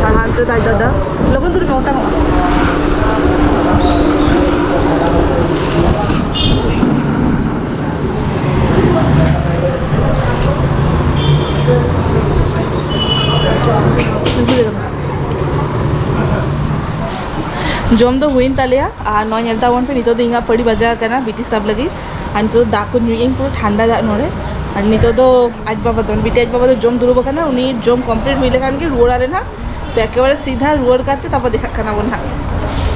ᱟᱨ ᱦᱟᱱᱛᱮ ᱫᱚ ᱟᱡ ᱫᱟᱫᱟ᱾ ᱞᱚᱜᱚᱱ ᱫᱩᱲᱩᱵ ᱢᱮ, ᱚᱴᱟᱝᱚᱜᱼᱟ᱾ ᱡᱚᱢ ᱫᱚ ᱦᱩᱭᱮᱱ ᱛᱟᱞᱮᱭᱟ᱾ ᱟᱨ ᱱᱚᱜᱼᱚᱭ ᱧᱮᱞ ᱛᱟᱵᱚᱱ ᱯᱮ, ᱱᱤᱛᱚᱜ ᱫᱚ ᱤᱧᱟᱹᱜ ᱯᱟᱹᱲᱤ ᱵᱟᱡᱟᱣ ᱟᱠᱟᱱᱟ ᱵᱤᱴᱤ ᱥᱟᱵ ᱞᱟᱹᱜᱤᱫ᱾ ᱟᱨ ᱱᱤᱛᱚᱜ ᱫᱚ ᱫᱟᱜ ᱠᱚ ᱧᱩᱭᱮᱫ ᱟᱹᱧ ᱯᱩᱨᱟᱹ ᱴᱷᱟᱱᱰᱟ ᱫᱟᱜ ᱱᱚᱰᱮ᱾ ᱟᱨ ᱱᱤᱛᱚᱜ ᱫᱚ ᱟᱡ ᱵᱟᱵᱟ ᱫᱚ, ᱵᱤᱴᱤ ᱟᱡ ᱵᱟᱵᱟ ᱫᱚ ᱡᱚᱢ ᱠᱚᱢᱯᱞᱤᱴ ᱦᱩᱭ ᱞᱮᱠᱷᱟᱱ ᱜᱮ ᱨᱩᱣᱟᱹᱲ ᱟᱞᱮ ᱱᱟᱜ᱾ ᱛᱚ ᱮᱠᱮᱵᱟᱨᱮ ᱥᱤᱫᱷᱟ ᱨᱩᱣᱟᱹᱲ ᱠᱟᱛᱮ ᱛᱟᱨᱯᱚᱨ ᱫᱮᱠᱷᱟᱜ ᱠᱟᱱᱟ ᱵᱚᱱ ᱱᱟᱜ᱾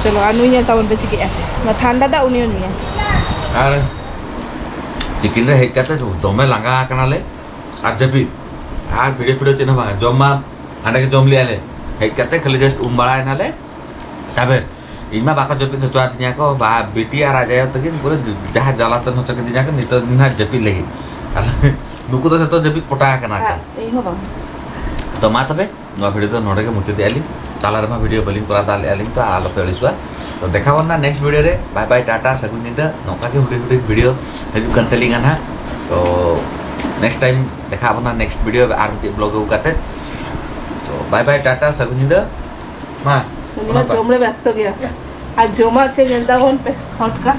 ᱪᱚᱞᱚ, ᱟᱨ ᱱᱩᱭ ᱧᱮᱞ ᱛᱟᱵᱚᱱ ᱯᱮ ᱪᱤᱠᱟᱹᱜᱼᱟ, ᱱᱚᱣᱟ ᱴᱷᱟᱱᱰᱟ ᱫᱟᱜ ᱩᱱᱤ ᱦᱚᱸ ᱧᱩᱭᱟ᱾ ᱟᱨ ᱛᱤᱠᱤᱱ ᱨᱮ ᱦᱮᱡ ᱠᱟᱛᱮ ᱫᱚᱢᱮ ᱞᱟᱸᱜᱟ ᱟᱠᱟᱱᱟᱞᱮ ᱟᱨ ᱡᱟᱹᱯᱤᱫ ᱟᱨ ᱵᱷᱤᱲᱟᱹ ᱯᱷᱤᱲᱟᱹ ᱪᱮᱫ ᱦᱚᱸ ᱵᱟᱝ, ᱡᱚᱢ ᱢᱟ ᱦᱟᱸᱰᱮ ᱜᱮ ᱡᱚᱢ ᱞᱮᱜᱼᱟ ᱞᱮ, ᱦᱮᱡ ᱠᱟᱛᱮ ᱠᱷᱟᱹᱞᱤ just ᱩᱢ ᱵᱟᱲᱟᱭᱮᱱᱟᱞᱮ᱾ ᱛᱟᱵᱮ ᱤᱧ ᱢᱟ ᱵᱟᱠᱚ ᱡᱟᱹᱯᱤᱫ ᱦᱚᱪᱚ ᱟᱫᱤᱧᱟ ᱠᱚ, ᱵᱟ, ᱵᱤᱴᱤ ᱟᱨ ᱟᱡ ᱟᱭᱳ ᱛᱟᱹᱠᱤᱱ ᱯᱩᱨᱟᱹ ᱡᱟᱦᱟᱸ ᱡᱟᱞᱟ ᱛᱮᱢ ᱦᱚᱪᱚ ᱠᱤᱫᱤᱧᱟ ᱠᱚ, ᱱᱤᱛᱚᱜ ᱫᱤᱱ ᱦᱟᱸᱜ ᱡᱟᱹᱯᱤᱫ ᱞᱟᱹᱜᱤᱫ᱾ ᱟᱨ ᱱᱩᱠᱩ ᱫᱚ ᱡᱷᱚᱛᱚ ᱡᱟᱹᱯᱤᱫ ᱯᱚᱴᱟ ᱟᱠᱟᱱᱟ ᱠᱚ᱾ ᱟᱨ ᱤᱧ ᱦᱚᱸ ᱵᱟᱝ᱾ ᱛᱚ ᱢᱟ ᱛᱚᱵᱮ, ᱱᱚᱣᱟ ᱵᱷᱤᱰᱤᱭᱳ ᱫᱚ ᱱᱚᱰᱮ ᱜᱮ ᱢᱩᱪᱟᱹᱫᱮᱜᱼᱟ ᱞᱤᱧ᱾ ᱛᱟᱞᱟ ᱨᱮᱢᱟ ᱵᱷᱤᱰᱤᱭᱳ ᱵᱟᱹᱞᱤᱧ ᱠᱚᱨᱟᱣ ᱫᱟᱲᱮᱭᱟᱜᱼᱟ ᱞᱤᱧ, ᱛᱚ ᱟᱞᱚᱯᱮ ᱟᱹᱲᱤᱥᱚᱜᱼᱟ᱾ ᱛᱚ ᱫᱮᱠᱷᱟ ᱵᱚᱱ ᱱᱟ ᱱᱮᱠᱥᱴ ᱵᱷᱤᱰᱤᱭᱳ ᱨᱮ᱾ ᱵᱟᱭ ᱵᱟᱭ, ᱴᱟᱴᱟ, ᱥᱟᱹᱜᱩᱱ ᱧᱤᱫᱟᱹ᱾ ᱱᱚᱝᱠᱟ ᱜᱮ ᱦᱩᱰᱤᱧ ᱦᱩᱰᱤᱧ ᱵᱷᱤᱰᱤᱭᱳ ᱦᱤᱡᱩᱜ ᱠᱟᱱ ᱛᱟᱹᱞᱤᱧᱟ ᱱᱟᱦᱟᱜ᱾ ᱛᱚ ᱱᱮᱠᱥᱴ ᱴᱟᱭᱤᱢ ᱫᱮᱠᱷᱟ ᱵᱚᱱ ᱱᱟ ᱱᱮᱠᱥᱴ ᱵᱷᱤᱰᱤᱭᱳ ᱟᱨ ᱢᱤᱫᱴᱤᱡ ᱵᱞᱚᱜ ᱟᱹᱜᱩ ᱠᱟᱛᱮ᱾ ᱛᱚ ᱵᱟᱭ ᱵᱟᱭ, ᱴᱟᱴᱟ, ᱥᱟᱹᱜᱩᱱ ᱧᱤᱫᱟᱹ᱾ ᱢᱟ, ᱩᱱᱤ ᱢᱟ ᱚᱱᱟ ᱡᱚᱢ ᱨᱮ ᱵᱮᱥᱛᱚ ᱜᱮᱭᱟ᱾ ᱟᱨ ᱡᱚᱢᱟᱜ ᱪᱮᱫ ᱧᱮᱞ ᱛᱟᱵᱚᱱ ᱯᱮ, ᱥᱚᱨᱴᱠᱟᱴ᱾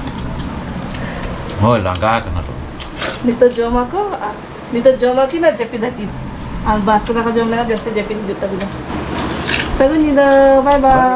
ᱦᱳᱭ, ᱞᱟᱸᱜᱟ ᱟᱠᱟᱱᱟ ᱛᱚ᱾ ᱱᱤᱛᱚᱜ ᱡᱚᱢᱟᱠᱚ ᱟᱨ ᱱᱤᱛᱚᱜ ᱡᱚᱢᱟᱠᱤᱱ ᱟᱨ ᱡᱟᱹᱯᱤᱫᱟᱠᱤᱱ᱾ ᱟᱨ ᱵᱟᱥᱠᱮ ᱫᱟᱠᱟ ᱡᱚᱢ ᱞᱮᱠᱷᱟᱱ ᱡᱟᱹᱥᱛᱤ ᱡᱟᱹᱯᱤᱫ ᱦᱤᱡᱩᱜ ᱛᱟᱹᱵᱤᱱᱟ᱾ ᱥᱟᱹᱜᱩᱱ ᱧᱤᱫᱟᱹ, ᱵᱟᱭ ᱵᱟᱭ᱾